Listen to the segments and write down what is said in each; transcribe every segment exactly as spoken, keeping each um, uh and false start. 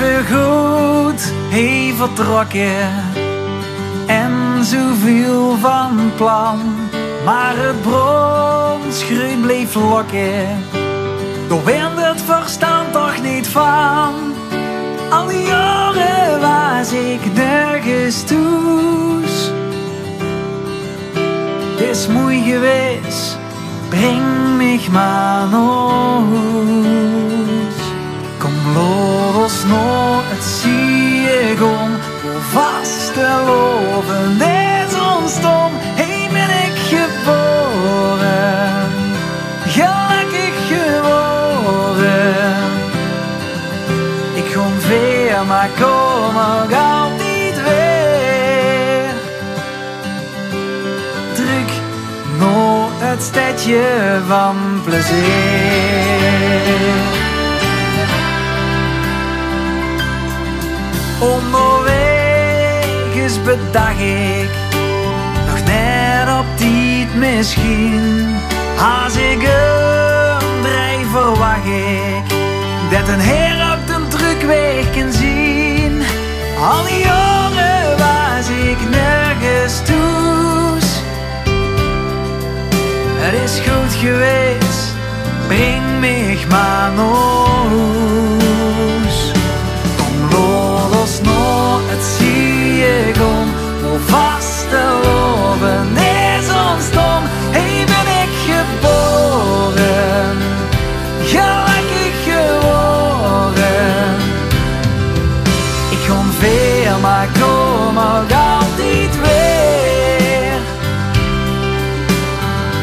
Good, hie vertrokke en zoeväöl van plan. Maar 't bronsgreun bleef lokke, dao wint 't verstand toch neet van. Al jaore waas ik nörges thoes. 't Is moei gewaes, bring mich maar nao hoes. Kom, laot os nao 't zieë gaon, wo vastelaovend is óntstaon. Hie bin ik gebaore, gelökkig gewaore. Ik gaon veer, maar kom nog altied weer trök nao 't stedje van plezeer. Óngerwaeges bedach ik, nog net op tied misschien, as ik umdrei verwach ik det 'n heer op den trökwaeg kin zien. Al jaore waas ik nörges thoes. 't Is good gewaes, bring mich maar nao hoes. Kom, laot os nao 't zieë gaon, wo vastelaovend is óntstaon. Hie bin ik gebaore, gelökkig gewaore. Ik gaon veer, maar kom nog altied weer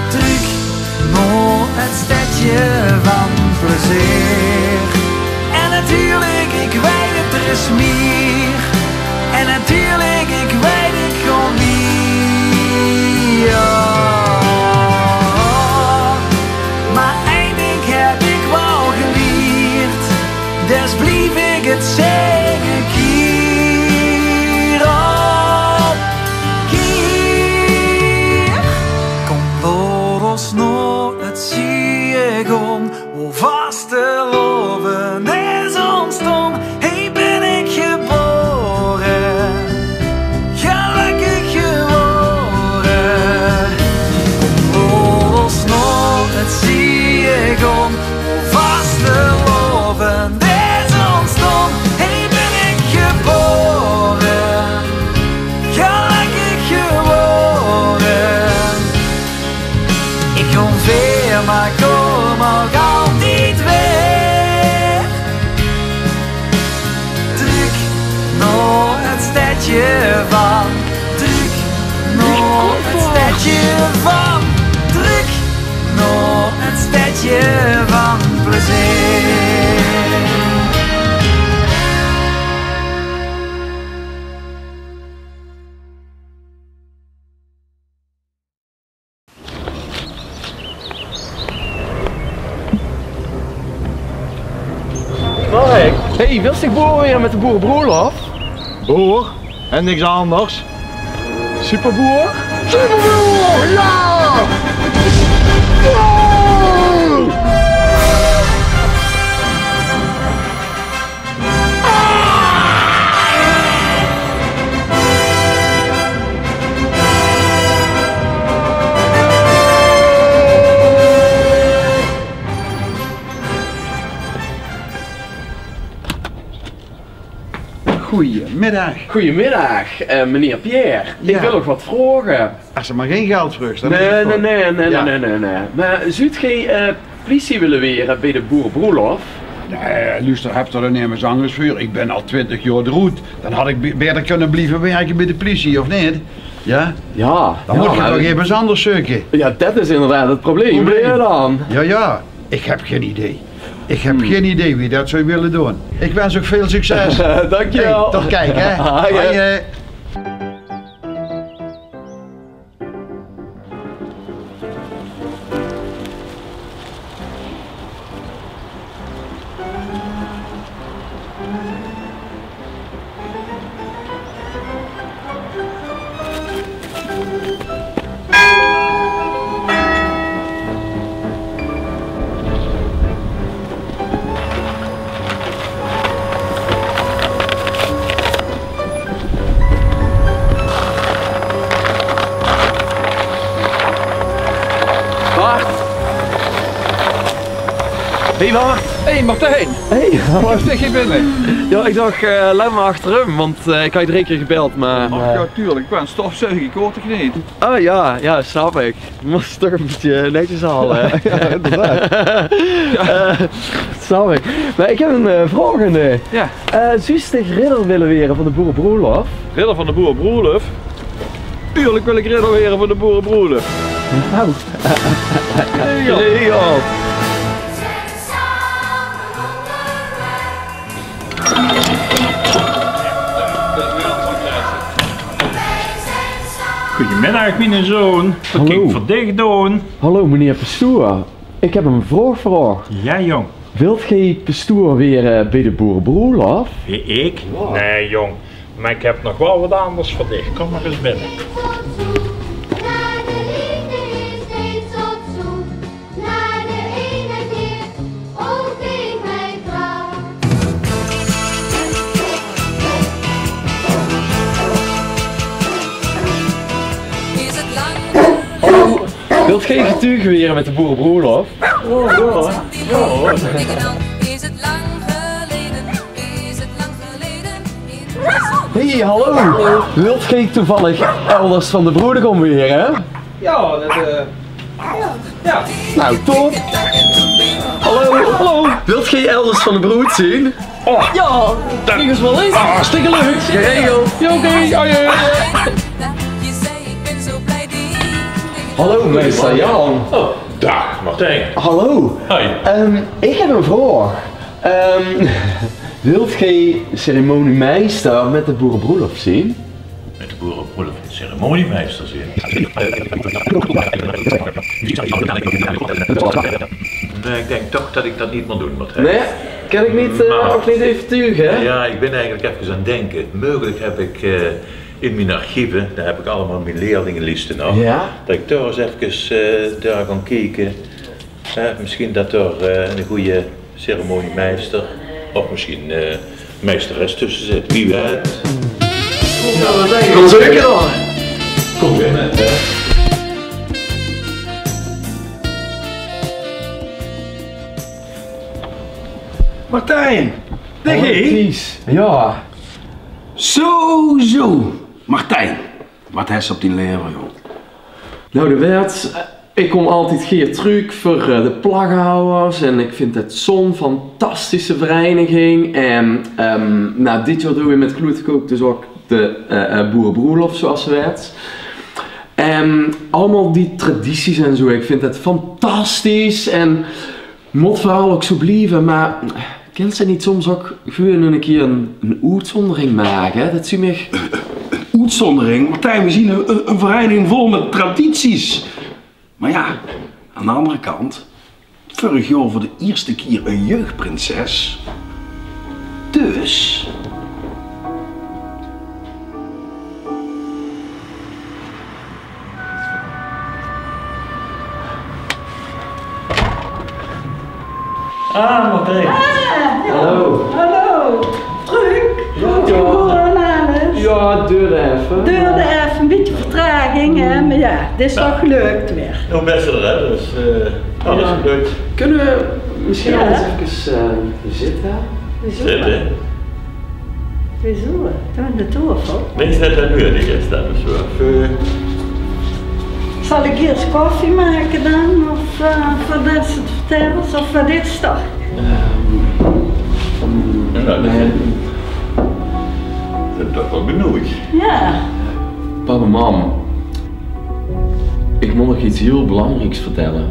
trök nao 't stedje van plezeer. En natuurlijk, ik weit 't, d'r is mier. En natuurlijk, ik weit 't gaon mier. Maar ein dink heb ik waal gelierd, dus blief ik 't zègke: kier op kier. Kom, laot os nao 't zieë gaon, wo vastelaovend is óntstaon. Hie bin ik gebaore, gelökkig gewaore. Kom, laot os nao 't zieë gaon, wo vastelaovend is óntstaon. Hie bin ik gebaore, gelökkig gewaore. Ik gaon veer, maar kom nog altied weer trök nao 't stedje van, trök nao 't stedje van, trök nao 't stedje van plezeer. Hey, wils dich boer waere mit de boerebroelof? Boer en niks anders. Superboer? Superboer, ja! Wow! Goeiemiddag. Goeiemiddag, eh, meneer Pierre. Ik wil uch wat vraoge. As se maar gein geld vreugs, dan is 't good. Nae, nae, nae, nae, nae, nae. Maar zuut geej, eh, pliesie wille waere bie de boerebroelof? Nae, luuster, höb d'r dan nemes angers veur? Ik bin al twintig jaor d'roet. Dan had ik be-, baeter kunne blieve wirke bie de pliesie, of neet? Ja? Ja, dan mót ge toch ergens angers zeuke. Ja, det is inderdaad 't probleem. Probleem. Wae dan? Ja, ja. Ik heb gein idee. Ik heb gein idee wie dat zou wille doon. Ik wens uch veul succes. Dankjewel. Hey, tot kiek, hè. Hoi. Hoi, hè. Hey Lars. Hey Martijn. Hey. Wat zèk geer binne? Jao, ich dach, eh, laot mer achterum, want, eh, ich had dich drie kier gebeld, mer, ach, eh, jao, tuurlik. Ich bin stofzuiger, ich hoor dich neet. Ah jao, jao, snap ich. Mós toch ein bietje netjes haole, hè? Jao, inderdaad. Eh, snap ich. Mer ich höb ein, eh, vraog aan dich. Jao. Eh, zóws dich ridder wille waere van de boerebroelof? Ridder van de boerebroelof? Tuurlik wil ich ridder waere van de boerebroelof. Nou. Geregeld. Goeiemiddag, miene zoon. Wat kan ich veur dich doon? Hallo, meneer pastoor. Ich höb ein vraog veur uch. Jao, jóng. Wilt geer pastoor waere bie de boerebroelof? Wae, ich? Jao. Nae, jóng. Mer ich höb nog waal wat anders veur dich. Kóm mer ins binne. Hallo, wilt geer getuuge waere mit de boerebroelof? Hey, hallo. Wilt geer toevallig elders van de broedegom waere, hè? Jao, det, eh, jao. Nou, top. Hallo, hallo. Wilt geer elders van de broed zien? Oh. Jao, det is waal ins. Ah, hartstikke leuk. Geregeld. Jao, oké. Jao, jao, jao. Hallo, meister Jan. Oh, daag Martijn. Hallo. Hoi. Ehm, ich höb ein vraog. Ehm, wilt geer ceremoniemeister mit de boerebroelof zien? Mit de boerebroelof ceremoniemeister zien? Nae, ich dink toch det ich det neet mót doon, Martijn. Nae, kan ich neet, eh, ouch neet euvertuge, hè? Jao, ich bin eigelik efkes aan 't dinke. Meugelik höb ich, eh, in mien archieve, dao höb ich allemaol mien leerlingelieste nog. Jao? Det ich dao ins efkes, eh, dao gaon kieke. Hè, misschien det dao, eh, ein gooj ceremoniemeister of misschien, eh, meisteres tösse zit. Wie weit? Jao, det dink ich waal zeker dan. Kóm binne, hè. Martijn, dao geis se. Jao. Zo, zo. Martijn, wat hes se op dien laeve, jóng? Nou, de wet, ich kóm altied gaer trök veur, eh, de plaghouwers en ich vind het zo'n fantastische vereiniging. En, ehm, nou, dit jaor doon we mit Kloetekook dus ouch de, eh, eh, boerebroelof, zoals ze wet. En allemaol die tradities en zo, ich vind het fantastisch en mót veural ouch zo blieve, mer kins se neet soms ouch gewoon ein kier ein, ein oetzóndering make, hè? Det zuut mich... Ein oetzóndering? Martijn, we zien ein, ein, ein vereiniging vol mit tradities. Mer jao, aan de anger kant, vörig jaor veur de ierste kier ein jeugprinses. Dus. Ah, Martijn. Ah, jao. Hallo. Hallo. Trök. Jao, jao. Hoe en alles? Jao, het duurde effe. Duurde effe, ein bietje vertraging, hè, mer jao, dit is toch gelök weer. Noe, bèste, hè, dus, eh, alles good. Kinne we misschien al ins efkes, eh, zitte? Zitte? Wieso? Doon aan de taofel. Minse, det det nuuedig is, det is waor. Veur... Zal ich ieërs koffie make dan? Of, eh, veur det se 't vertèls? Of veur dit start? Ehm, jao, det is... Nae. Ich bin toch waal benuujd. Jao. Pap en mam, ich mót nog get hieël belangrieks vertèlle.